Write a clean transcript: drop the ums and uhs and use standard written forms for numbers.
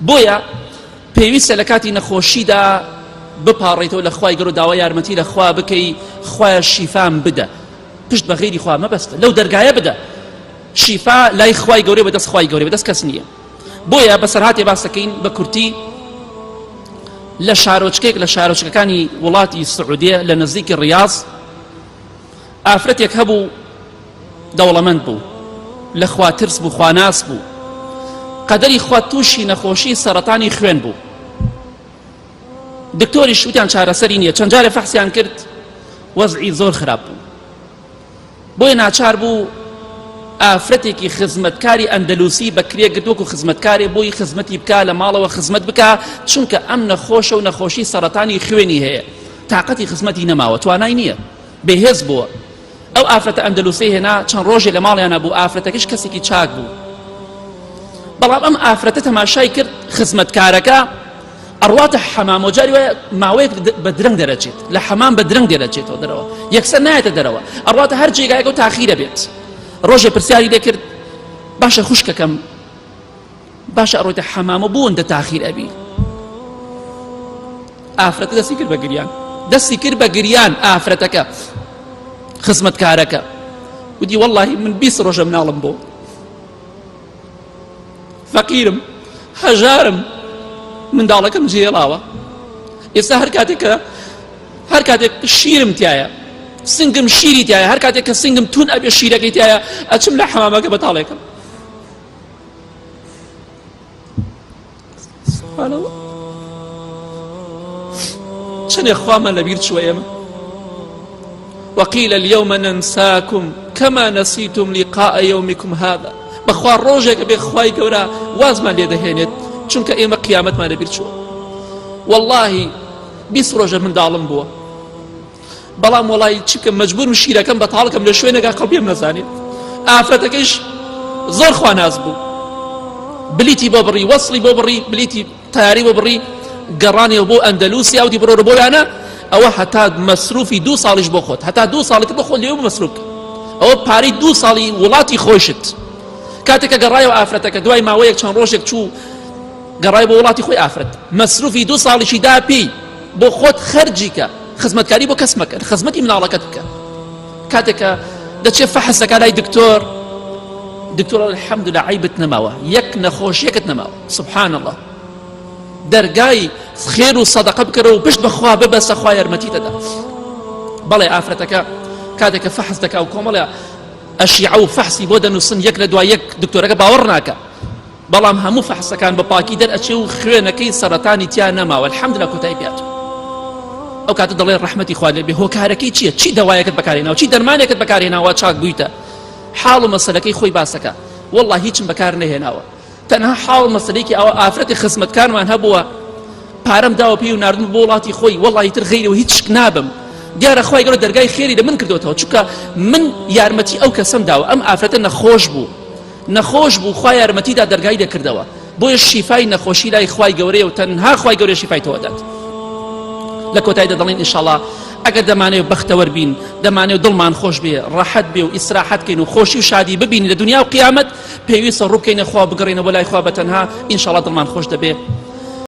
بۆیە پێویستە لە کاتی نەخۆشیدا بپاڕێیتەوە لە خوای گەورە داوای یارمەتی لە خوا بکەی خوایە شیفام بدە پشت بە غەیری خوا مەبەستە لەو دەرگایە بدە شیفا لای خوای گەورەی بەدەست خوای گەورەی بەدەست کەس نییە بۆیە بەسەرهاتێ باسەکەین بە کورتی لە شارۆچکێک لە شارۆچکەکانی وڵاتی سعودیە لە نزیکی ڕیاض ئافرەتێک هەبوو دەوڵەمەند بوو لە خوا ترس بوو خواناس بوو قەدەری خوا تووشی نەخۆشی سەرەتانی خوێن بوو دکتۆریش وتیان چارەسەری نییە چەند جارێ فەحسیان کرد وەزعی زۆر خراپ بوو بۆیە ناچار بوو ئافرەتێکی خزمەتکاری ئەندەلوسی بە کرێ گرت وەکو خزمەتکارێ بۆی خزمەتی بکا لە ماڵەوە خزمەت بکا چونکە ئەم نەخۆشە و نەخۆشی سەرەتانی خوێنی هەیە تااقەتی خزمەتی نەماوە توانای نییە بێهێز بووە ئەو ئافرەتە ئەندەلوسەی هێنا چەند ڕۆژێ لە ماڵیانە بوو ئافرەتەکەش کەسێکی چاک بوو بەڵام ئەم ئافرەتە تەماشای کرد خزمەتکارەکە ئەڕواتە حەمام و جاری وایە ماوەیەک بە درەنگ دەرەچێت لە حەمام بە درەنگ دەرەچێتەوە دەرەوە یەکسەر نایەتە دەرەوە ئەڕواتە هەر جێگایەکە و تاخیرە بێت ڕۆژێ پرسیاری لێکرد باشە خوشکەکەم باشە ئەڕۆیتە حەمامە بۆ ئەندە تاخیر ئەبی ئافرەتە دەستی کرد بە گریان دەستی کرد بە گریان ئافرەتەکە خزمەتکارەکە وتی واللهی من 20 ڕۆژە مناڵم بۆ فەقیرم هەژارم منداڵەکەم جێڵاوە ئێستا هەر کاتێک کە هەر کاتێک شیرم تایە سنگم شیری تایە هەر کاتێک کە سنگم تون ئەبێ شیرەکەی تایە ئەچم لە حەمامەکە بەتاڵێکم سبحان الله چەندێ خوامان لەبیر چووە ئێمە وقيل اليوم ننساكم كما نسيتم لقاء يومكم هذا بەخوا ڕۆژێکە بێ خوای گەورە وازمان لێ دەهێنێت چونکە ئێمە قیامەتمان لەبیر چووە واللهی 20 ڕۆژە منداڵم بووە بەڵام وەڵی چ بکەم مەجبورم شیرەکەم بەتاڵ کەم لە شوێنێکا خەڵک پێم نەزانێت ئافرەتەکەیش زۆر خواناس بوو بلیتی بۆ بڕی وەصلی بۆ بڕی بلیتی تیاری بۆ بڕی گەڕانەوە بۆ ئەندەلوسیا وتی بڕۆرە بۆیانە ئەوە هەتا مەسروفی دوو ساڵیش بۆ خۆت هەتا دوو ساڵی بۆ خۆت لێو مەسروف ئەوە پارەی دوو ساڵی وڵاتی خۆشت کاتێک کە گەڕایەوە ئافرەتەکە دوای ماوەیەک چەند ڕۆژێک چوو گەڕای بۆ وڵاتی خۆی ئافرەت مەسروفی دوو ساڵیشی دا پێی بۆ خۆت خەرجی کە خزمەتکاری بۆ کەس مەکە خزمەتی مناڵەکەت بکە کاتێک کە دەچێت فەحس دەکا لای دکتۆر دکتۆر الحمدلله عیبت نەماوە یەک نەخۆشیەکت نەماوە سبحان الله دەرگای خێر و سەدەقە بکەرەوە و پشت بەخوا ببەسە خوا یارمەتی دەدا بەڵێ ئافرەتەکە کاتێک کە فەحس دەکا و کۆمەڵە ئەشیعە و فەحسی بۆ دەنووسن یەک لە دوای یەک دکتۆرەکە باوەڕ ناکە بەڵام هەموو فەحسەکان بە پاکی دەرئەچێ و خوێنەکەی سەرەتانی تیا نەماوە الحمدلله کۆتایی پێ هاتووە ئەو کاتە دەڵێ ڕەحمەتی خوا لێ بێ هۆکارەکەی چییە چی دەوایەکت بەکارهێناوە چی دەرمانێکت بەکارهێناوە چاک بوویتە حاڵ و مەسەلەکەی خۆی باسەکە والله هیچم بەکار نەهێناوە تەنها حاڵ مەسەلەیەکی ئەوە ئافرەتی خزمەتکارمان هەبووە پارەم داوە پێی و ناردم بۆ وڵاتی خۆی وەڵی تر غیرەوە هیچ شک نابم دیارە خوای گەورە دەرگای خێری لە من کردوتەوە چونکە من یارمەتی ئەو کەسەم داوە ئەم ئافرەتە نەخۆش بوو نەخۆش بوو خوا یارمەتی دا دەرگای لێ کردەوە بۆیە شیفای نەخۆشی لای خوای گەورەیە و تەنها خوای گەورە شیفای تۆ دەدات لە کۆتاییدا دەڵێن ئینشاڵڵا ئەگەر دەمانەوێت بەختەوەر بین دەمانەوێت دڵمان خۆش بێ ڕەحەت بێ و ئیسراحەت کەین و خۆشی و شادی ببین لە دنیا و قیامەت پێویستە ڕووبکەینە خوا بگەڕێنەوە بۆ لای خوا بە تەنها ئینشاڵڵا دڵمان خۆش دەبێ.